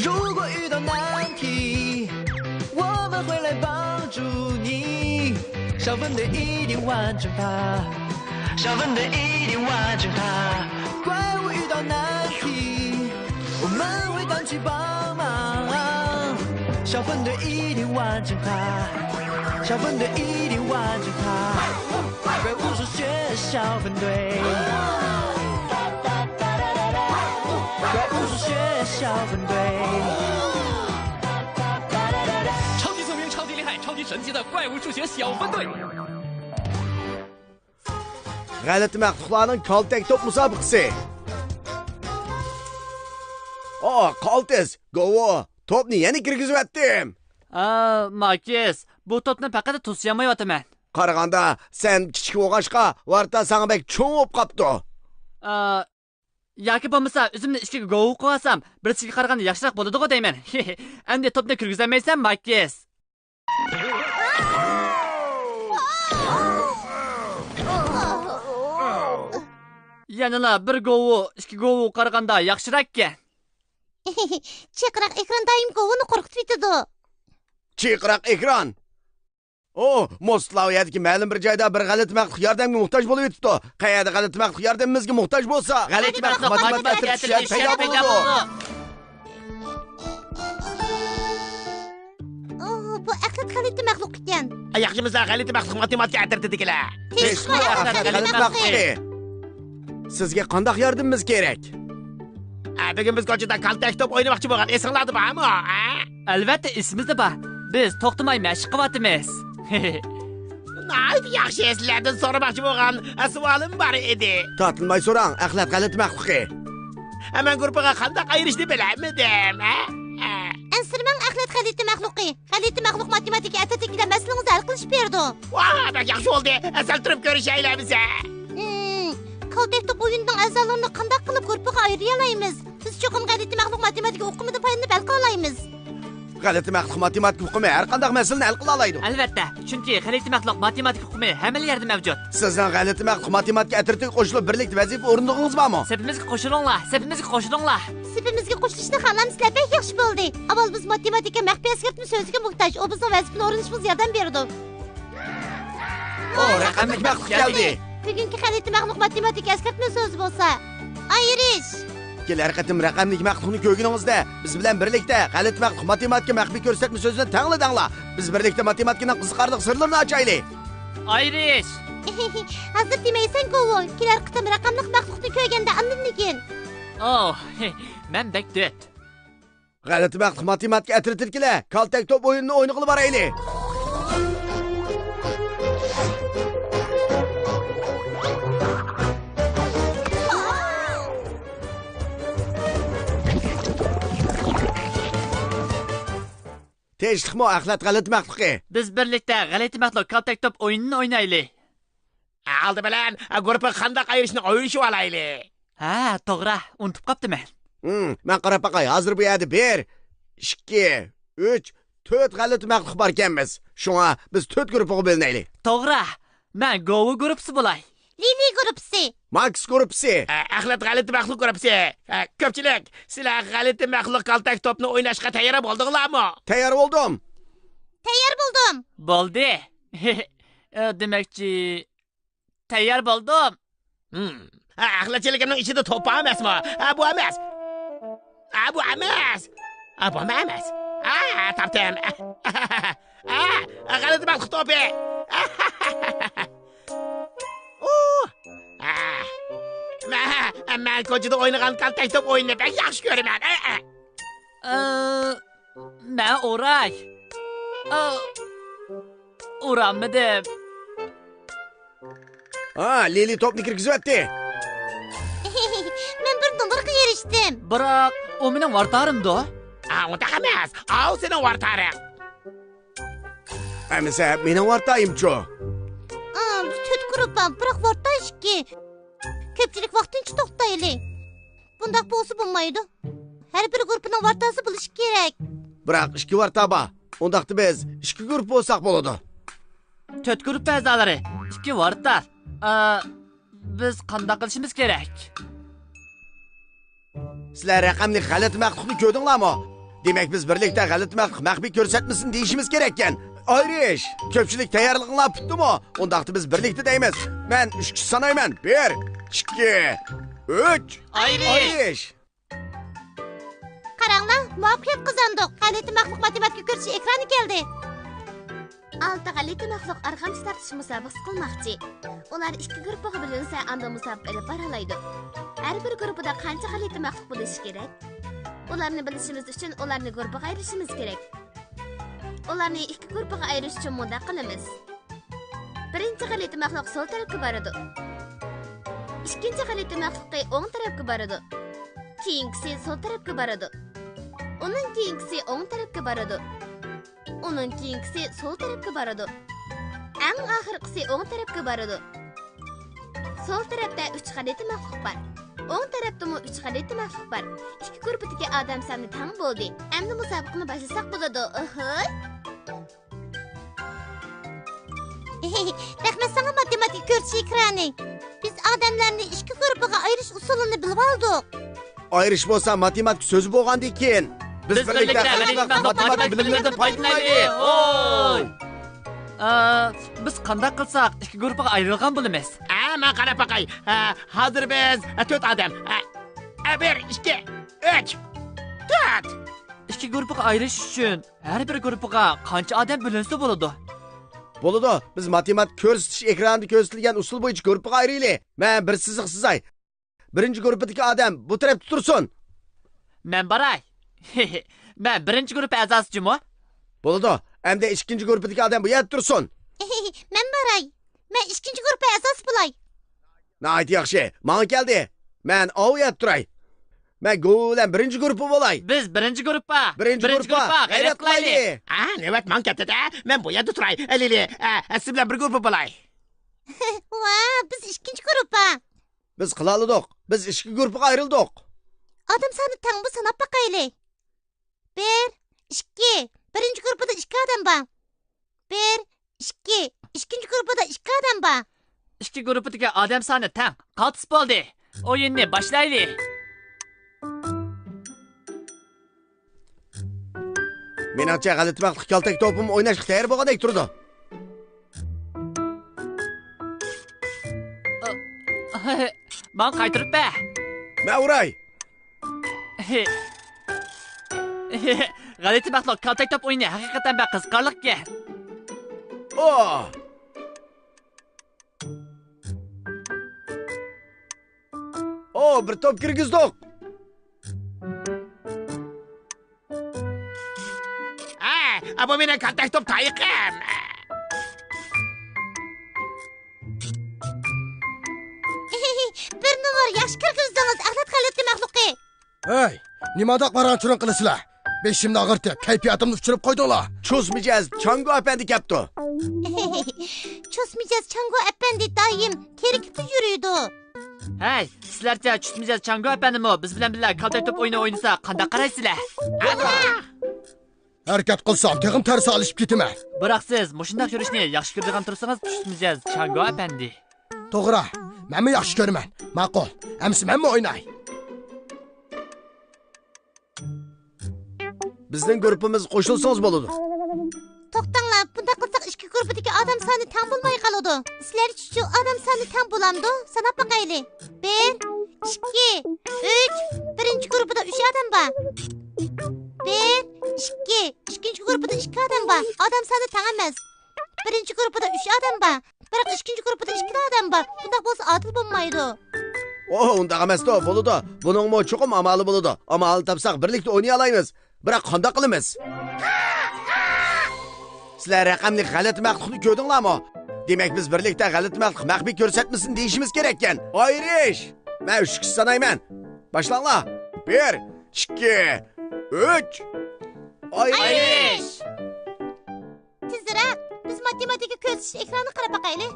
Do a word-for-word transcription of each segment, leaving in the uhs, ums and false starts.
如果遇到难题，我们会来帮助你。小分队一定完成它，小分队一定完成它。怪物遇到难题，我们会赶去帮忙。小分队一定完成它，小分队一定完成它。怪物数学小分队，怪物数学小分队。超级聪明，超级厉害，超级神奇的怪物数学小分队。 غەلىتە مەخلۇقلارنىڭ كالتەك توپ مۇسابىقىسى. ئا، قالتىس، گوۋۇ، توپنى يەنە كىرگۈزۈۋەتتىم. ئا، ماكىس، بۇ توپنى پەقەت توسۇيالمايۋاتىمەن. قارىغاندا، سەن كىچىك بولغاچقا، ۋارتا ساڭا بەك چوڭ بولۇپ قاپتۇ. ئا، ياكى بولمىسا، ئۆزۈمنى ئىككىگە گوۋۇ قىلىۋالسام، بىرسىگە قارىغاندا ياخشىراق بولىدىغۇ دەيمەن. ئەمدى توپنى كىرگۈزەلمەيسەن، ماكىس. يەنىلا بىر گوۋۇ، ئىككى گوۋۇ قارىغاندا ياخشىراككەن. چىرقىراق ئېكران دائىم گوۋۇنى قورقۇتۇۋېتىدۇ. چىرقىراق ئېكران؟ ئو، موسكۋا يەردىكى مەلۇم بىر جايدا بىر غەلىتە مەخلۇق ياردەمگە موھتاج بولۇۋېتىپتۇ. قەيەردە غەلىتە مەخلۇق ياردىمىمىزگە موھتاج بولسا، غەلىتە مەخلۇق ماتېماتىكا ئەترىتى شۇ يەردە پەيدا بولىدۇ. ئوھ، بۇ ئەخلەت غەلىتە مەخلۇق ئىكەن. ياخشىمىسا غەلىتە مەخلۇق ماتېماتىكا ئەترىتىدىكىلەر. تېخىمۇ ئەخلەت غەلىتە مەخلۇقى. سىزگە قانداق ياردىمىمىز كېرەك؟ ئە، بۈگۈن بىز كوچىدا كالتەك توپ ئوينىماقچى بولغان، ئېسىڭلاردا بارمۇ؟ ئە؟ ئەلۋەتتە ئېسىمىزدە بار. بىز توختىماي مەشىق قىلىۋاتىمىز. ناھايىتى ياخشى، سىلەردىن سورىماقچى بولغان سوئالىم بار ئىدى. تارتىنماي سوراڭ، ئەخلەت غەلىتە مەخلۇقى. ئە، مەن گۇرۇپپىغا قانداق ئايرىشنى بىلەلمىدىم. ئە؟ ئە. ئەنسىرىمەڭ، ئەخلەت غەلىتە مەخلۇقى. غەلىتە مەخلۇق ماتېماتىكا ئەترىتىدىكىلەر مەسىلىڭىزنى ھەل قىلىشىپ بېرىدۇ. ۋاھ، بەك ياخشى بولدى. سەل تۇرۇپ كۆرۈشەيلى ئەمىسە. ھىم، كالتەك توپ ئويۇنىنىڭ ئەزالىرىنى قانداق قىلىپ گۇرۇپپىغا ئايرىيالايمىز؟ بىز چوقۇم غەلىتە مەخلۇق ماتېماتىكا ئۇقۇمىدىن پايدىلىنىپ ھەل قىلالايمىز. غەلىتە مەخلۇق ماتېماتىكا ئۇقۇمى ھەر قانداق مەسىلىنى ھەل قىلالايدۇ. ئەلۋەتتە، چۈنكى غەلىتە مەخلۇق ماتېماتىكا ئۇقۇمى ھەممىلا يەردە مەۋجۇت. سىزنىڭ غەلىتە مەخلۇق ماتېماتىكا ئەترىتىگە قوشۇلۇپ بىرلىكتە ۋەزىپە ئورۇندىغىڭىز بارمۇ؟ سېپىمىزگە قوشۇلۇڭلار، سېپىمىزگە قوشۇلۇڭلار. سېپىمىزگە قوشۇلۇشنى خالامسىلەر، بەك ياخشى بولدى. ئاۋۋال بىز ماتېماتىكا مەخپىي ئەسكەرتمە سۆزىگە موھتاج، ئۇ بىزنىڭ ۋەزىپىنى ئورۇندىشىمىزغا ياردەم بېرىدۇ. ئو، رەقەملىك مەخلۇق كەلدى. بۈگۈنكى غەلىتە مەخلۇق ماتېماتىكا ئەسكەرتمە سۆزى بولسا، ئايرىش. كېلەر قېتىم رەقەملىك مەخلۇقنى كۆرگىنىڭىزدە، بىز بىلەن بىرلىكتە غەلىتە مەخلۇق ماتېماتىكا مەخپىي كۆرسەتمە سۆزىنى تەڭلا دەڭلا. بىز بىرلىكتە ماتېماتىكىنىڭ قىزىقارلىق سىرلىرىنى ئاچايلى. ئايرىش! ھازىر دېمەيسەن، گوۋۇ. كېلەر قېتىم رەقەملىك مەخلۇقنى كۆرگەندە ئاندىن دېگىن. ئوھ، مەن بەك دۆت. غەلىتە مەخلۇق ماتېماتىكا ئەترىتىدىكىلەر، كالتەك توپ ئويۇنىنى ئوينىغىلى بارايلى. تىنچلىقمۇ، ئەخلەت غەلىتە مەخلۇقى؟ بىز بىرلىكتە غەلىتە مەخلۇق كالتەك توپ ئويۇنىنى ئوينايلى. ئالدى بىلەن گۇرۇپپىغا قانداق ئايرىشنى ئويلىشىۋالايلى. ھە، توغرا، ئۇنتۇپ قاپتىمەن. ھىم، مەن قاراپ باقاي، ھازىر بۇ يەردە بىر، ئىككى، ئۈچ، تۆت غەلىتە مەخلۇق باركەنمىز. شۇڭا بىز تۆت گۇرۇپپىغا بۆلۈنەيلى. توغرا، مەن گوۋۇ گۇرۇپپىسى بولاي. لىلى گۇرۇپپىسى. ماكس گۇرۇپپىسى. ئە، ئەخلەت غەلىتە مەخلۇق گۇرۇپپىسى. ئە، كۆپچىلىك، سىلەر غەلىتە مەخلۇق كالتەك توپنى ئويناشقا تەييار بولدۇڭلارمۇ؟ تەييار بولدۇم. تەييار بولدۇم. بولدى. ئە، دېمەكچى، تەييار بولدۇم. ھىم. ھە، ئەخلەتچىلىكىمنىڭ ئىچىدە توپ بار ئەمەسمۇ؟ ھە، بۇ ئەمەس. ھە، بۇ ئەمەس. ھە، بۇمۇ ئەمەس. ھە، تاپتىم. ھە، غەلىتە مەخلۇق توپى. ئۇ. ھە. مەن، مەن كوچىدا ئوينىغان كالتەك توپ ئويۇنىنى بەك ياخشى كۆرىمەن. ئە، ئە. ئە، مەن ئۇراي. ئا، ئۇرالمىدىم. ھا، لىلى توپنى كىرگۈزۈۋەتتى. مەن بىر نومۇرغا ئېرىشتىم. بىراق، ئۇ مېنىڭ ۋارتارىمدۇ؟ ئا، ئۇنداق ئەمەس. ئاۋۇ سېنىڭ ۋارتارىڭ. ئەمىسە، مېنىڭ ۋارتايىمچۇ؟ ئا، بىز تۆت گۇرۇپپا، بىراق ۋارتا ئىككى. كۆپچىلىك ۋاقتىنچە توختايلى. بۇنداق بولسا بولمايدۇ. ھەر بىر گۇرۇپپىنىڭ ۋارتاسى بولۇشى كېرەك. بىراق ئىككى ۋارتا بار. ئۇنداقتا بىز ئىككى گۇرۇپپا بولساق بولىدۇ. تۆت گۇرۇپپا ئەزالىرى، ئىككى ۋارتا. ئا، بىز قانداق قىلىشىمىز كېرەك؟ سىلەر رەقەملىك غەلىتە مەخلۇقنى كۆردۈڭلارمۇ؟ دېمەك، بىز بىرلىكتە غەلىتە مەخلۇق مەخپىي كۆرسەتمىسۇن دېيىشىمىز كېرەككەن. ئايرىش! كۆپچىلىك تەييارلىقىڭلار پۈتتىمۇ؟ ئۇنداقتا بىز بىرلىكتە دەيمىز. مەن ئۈچكىچە سانايمەن. بىر، ئىككى، ئۈچ. ئايرىش! ئايرىش! قاراڭلار، مۇۋەپپەقىيەت قازاندۇق. غەلىتە مەخلۇق ماتېماتىكا كۆرسىتىش ئېكرانى كەلدى. ئالتە غەلىتە مەخلۇق ئارغامچا تارتىش مۇسابىقىسى قىلماقچى. ئۇلار ئىككى گۇرۇپپىغا بۆلۈنسە، ئاندىن مۇسابىقە ئېلىپ بارالايدۇ. ھەر بىر گۇرۇپپىدا قانچە غەلىتە مەخلۇق بولۇشى كېرەك؟ ئۇلارنى بىلىشىمىز ئۈچۈن ئۇلارنى گۇرۇپپىغا ئايرىشىمىز كېرەك. ئۇلارنى ئىككى گۇرۇپپىغا ئايرىش ئۈچۈن مۇنداق قىلىمىز. بىرىنچى غەلىتە مەخلۇق سول تەرەپكە بارىدۇ. ئىككىنچى غەلىتە مەخلۇقى ئوڭ تەرەپكە بارىدۇ. كېيىنكىسى سول تەرەپكە بارىدۇ. ئۇنىڭ كېيىنكىسى ئوڭ تەرەپكە بارىدۇ. ئۇنىڭ كېيىنكىسى سول تەرەپكە بارىدۇ. ئەڭ ئاخىرقىسى ئوڭ تەرەپكە بارىدۇ. سول تەرەپتە ئۈچ غەلىتە مەخلۇق بار. ئوڭ تەرەپتىمۇ ئۈچ غەلىتە مەخلۇق بار. ئىككى گۇرۇپپىدىكى ئادەم سانى تەڭ بولدى. ئەمدى مۇسابىقىنى باشلىساق بولىدۇ. ئوھوي! رەھمەت ساڭا، ماتېماتىكا كۆرسىتىش ئېكرانى. بىز ئادەملەرنى ئىككى گۇرۇپپىغا ئايرىش ئۇسۇلىنى بىلىۋالدۇق. ئايرىش بولسا ماتېماتىكا سۆزى بولغاندىن كېيىن، بىز بىرلىكتە غەلىتە مەخلۇق ماتېماتىكا بىلىملىرىدىن پايدىلىنايلى. ھوي! ئا، بىز قانداق قىلساق ئىككى گۇرۇپپىغا ئايرىلغان بولىمىز؟ ئا، مەن قاراپ باقاي. ئا، ھازىر بىز، ئا، تۆت ئادەم. ئا، ئا، بىر، ئىككى، ئۈچ، تۆت. ئىككى گۇرۇپپىغا ئايرىش ئۈچۈن ھەر بىر گۇرۇپپىغا قانچە ئادەم بۆلۈنسە بولىدۇ؟ بولىدۇ. بىز ماتېماتىكا كۆرسىتىش ئېكرانىدا كۆرسىتىلگەن ئۇسۇل بويىچە گۇرۇپپىغا ئايرىيلى. مەن بىر سىزىق سىزاي. بىرىنچى گۇرۇپپىدىكى ئادەم بۇ تەرەپتە تۇرسۇن. مەن باراي. مەن بىرىنچى گۇرۇپپا ئەزاسى جۇمۇ. بولىدۇ. ئەمدى ئىككىنچى گۇرۇپپىدىكى ئادەم بۇ يەردە تۇرسۇن. مەن باراي. مەن ئىككىنچى گۇرۇپپا ئەزاسى بولاي. ناھايىتى ياخشى. ماڭا كەلدى. مەن ئاۋۇ يەردە تۇراي. مەن گۇۋۇ بىلەن بىرىنچى گۇرۇپپا بولاي. بىز بىرىنچى گۇرۇپپا. بىرىنچى گۇرۇپپا. غەيرەت قىلايلى. ھە، نۆۋەت ماڭا كەپتىدە. مەن بۇ يەردە تۇراي. لىلى، ئە، سىز بىلەن بىر گۇرۇپپا بولاي. ۋا، بىز ئىككىنچى گۇرۇپپا. بىز قىلالىدۇق. بىز ئىككى گۇرۇپپىغا ئايرىلدۇق. ئادەم سانى تەڭ بۇ، ساناپ باقايلى. بىر، ئىككى. بىرىنچى گۇرۇپپىدا ئىككى ئادەم بار. بىر، ئىككى. ئىككىنچى گۇرۇپپىدا ئىككى ئادەم بار. ئىككى گۇرۇپپىدىكى ئادەم سانى تەڭ. قالتىس بولدى. ئويۇننى باشلايلى. مېنىڭچە، غەلىتە مەخلۇق كالتەك توپىمۇ ئويناشقا تەييار بولغاندەك تۇرىدۇ. ماڭا قايتۇرۇپ بەر. مەن ئۇراي. غەلىتە مەخلۇق، كالتەك توپ ئويۇنى ھەقىقەتەن بەك قىزىقارلىقكەن. ئو! ئو، بىر توپ كىرگۈزدۇق. ھە، بۇ مېنىڭ كالتەك توپ تايىقىم. بىر نومۇر ياخشى كىرگۈزدىڭىز، ئەخلەت غەلىتە مەخلۇقى. ھەي، نېمانداق ماراڭ-چۇرۇڭ قىلىسىلەر؟ بېشىمنى ئاغرىتىپ، كەيپىياتىمنى ئۇچۇرۇپ قويدۇڭلار. چۇس مىجەز چاڭگو ئەپەندى كەپتۇ. چۇس مىجەز چاڭگو ئەپەندى دائىم تېرىكىپلا يۈرىدۇ. ھەي، سىلەرچە چۇس مىجەز چاڭگو ئەپەندىمۇ بىز بىلەن بىللە كالتەك توپ ئويۇنى ئوينىسا قانداق قارايسىلەر؟ ھەرىكەت قىلسام، تېخىمۇ تەرسا ئېلىشىپ كېتىمەن. بىراق سىز مۇشۇنداق يۈرۈشنى ياخشى كۆرىدىغان تۇرسىڭىز، چۇس مىجەز چاڭگو ئەپەندى. توغرا، مەنمۇ ياخشى كۆرىمەن. ماقۇل، ئەمىسە مەنمۇ ئويناي. بىزنىڭ گۇرۇپپىمىزغا قوشۇلسىڭىز بولىدۇ. توختاڭلار، بۇنداق قىلساق ئىككى گۇرۇپپىدىكى ئادەم سانى تەڭ بولماي قالىدۇ. سىلەرچە شۇ ئادەم سانى تەڭ بولامدۇ؟ ساناپ باقايلى. بىر، ئىككى، ئۈچ. بىرىنچى گۇرۇپپىدا ئۈچ ئادەم بار. بىر، ئىككى. ئىككىنچى گۇرۇپپىدا ئىككى ئادەم بار. ئادەم سانى تەڭ ئەمەس. بىرىنچى گۇرۇپپىدا ئۈچ ئادەم بار. بىراق ئىككىنچى گۇرۇپپىدا ئىككىلا ئادەم بار. بۇنداق بولسا ئادىل بولمايدۇ. ئو، ئۇنداق ئەمەستۇ، بولىدۇ. بۇنىڭمۇ چوقۇم ئامالى بولىدۇ. ئامالىنى تاپساق بىرلىكتە ئوينىيالايمىز. بىراق قانداق قىلىمىز؟ سىلەر رەقەملىك غەلىتە مەخلۇقنى كۆردۈڭلارمۇ؟ دېمەك، بىز بىرلىكتە غەلىتە مەخلۇق مەخپىي كۆرسەتمىسىنى دېيىشىمىز كېرەككەن. ئايرىش! مەن ئۈچكىچە سانايمەن. باشلاڭلار. بىر، ئىككى، ئۈچ. ئايرىش! ئايرىش! تېزرەك! بىز ماتېماتىكا كۆرسىتىش ئېكرانىغا قاراپ باقايلى.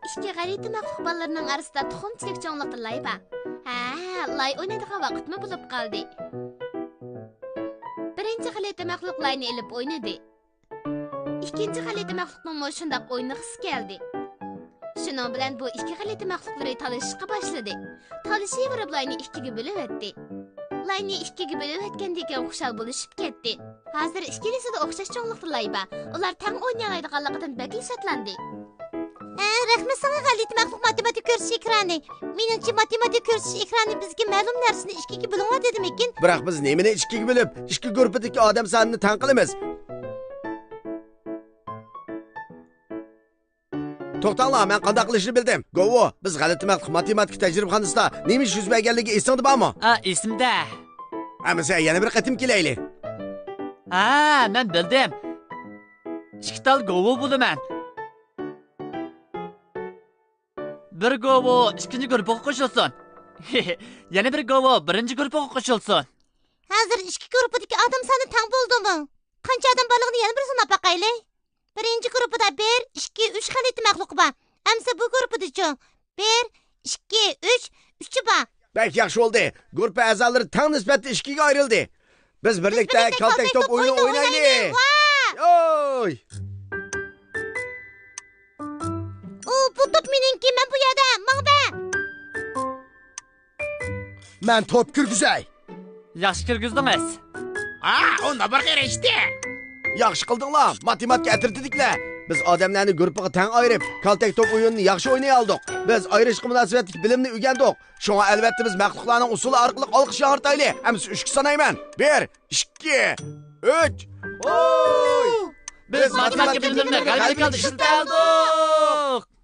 ئىككى غەلىتە مەخلۇق بالىلىرىنىڭ ئارىسىدا تۇخۇمچىلىك چوڭلۇقتا لاي بار. ھە، لاي ئوينايدىغان ۋاقىتمۇ بولۇپ قالدى. بىرىنچى غەلىتە مەخلۇق لاينى ئېلىپ ئوينىدى. ئىككىنچى غەلىتە مەخلۇقنىڭمۇ شۇنداق ئوينىغۇسى كەلدى. شۇنىڭ بىلەن بۇ ئىككى غەلىتە مەخلۇقلىرى تالىشىشقا باشلىدى. تالىشىۋېرىپ لاينى ئىككىگە بۆلۈۋەتتى. ئۇلارنى ئىككىگە بۆلۈۋەتكەندىن كېيىن خۇشال بولۇشۇپ كەتتى. ھازىر ئىككىلىسىدە ئوخشاش چوڭلۇقتا لاي بار. ئۇلار تەڭ ئوينىيالايدىغانلىقىدىن بەكلا شادلاندى. ھە، رەھمەت ساڭا، غەلىتە مەخلۇق، ماتېماتىكا كۆرسىتىش ئېكرانى. مېنىڭچە، ماتېماتىكا كۆرسىتىش ئېكرانى بىزگە مەلۇم نەرسىنى ئىككىگە بۆلۈڭلار دېدىمىكىن؟ بىراق بىز نېمىنى ئىككىگە بۆلۈپ، ئىككى گۇرۇپپىدىكى ئادەم سانىنى تەڭ قىلىمىز؟ توختاڭلار، مەن قانداق قىلىشنى بىلدىم. گوۋۇ، بىز غەلىتە مەخلۇق ماتېماتىكا تەجرىبىخانىسىدا نېمە ئىش يۈز بەرگەنلىكى ئېسىڭدە بارمۇ؟ ئا، ئېسىمدە. ئەمىسە يەنە بىر قېتىم كېلەيلى. ھە، مەن بىلدىم. ئىككى تال گوۋۇ بولىمەن. بىر گوۋۇ ئىككىنچى گۇرۇپپىغا قوشۇلسۇن. يەنە بىر گوۋۇ بىرىنچى گۇرۇپپىغا قوشۇلسۇن. ھازىر ئىككى گۇرۇپپىدىكى ئادەم سانى تەڭ بولدىمۇ؟ قانچە ئادەم بارلىقىنى يەنە بىر ساناپ باقايلى. بىرىنچى گۇرۇپپىدا بىر، ئىككى، ئۈچ غەلىتە مەخلۇقى بار. ئەمسە بۇ گۇرۇپپىدىچۇ؟ بىر، ئىككى، ئۈچ، ئۈچى بار. بەك ياخشى بولدى. گۇرۇپپا ئەزالىرى تەڭ نىسبەتتە ئىككىگە ئايرىلدى. بىز بىرلىكتە كالتەك توپ ئويۇنى ئوينايلى. ۋاي! ئوي! ئۇ، بۇ توپ مېنىڭكى، مەن بۇ يەردە، ماڭا بەر! مەن توپ كىرگۈزەي. ياخشى كىرگۈزدىڭىز. ھا، ئۇ نومۇرغا ئېرىشتى. ياخشى قىلدىڭلار، ماتېماتىكا ئەترىتىدىكىلەر. بىز ئادەملەرنى گۇرۇپپىغا تەڭ ئايرىپ، كالتەك توپ ئويۇنىنى ياخشى ئوينىيالدۇق. بىز ئايرىشقا مۇناسىۋەتلىك بىلىمنى ئۆگەندۇق. شۇڭا ئەلۋەتتە بىز مەخلۇقلارنىڭ ئۇسۇلى ئارقىلىق ئالقىش ياڭرىتايلى. ئەمسە ئۈچكە سانايمەن. بىر، ئىككى، ئۈچ. ھوي! بىز ماتېماتىكا بىلىملىرىنى غەلىبىلىك ھالدا ئىشلىتەلدۇق.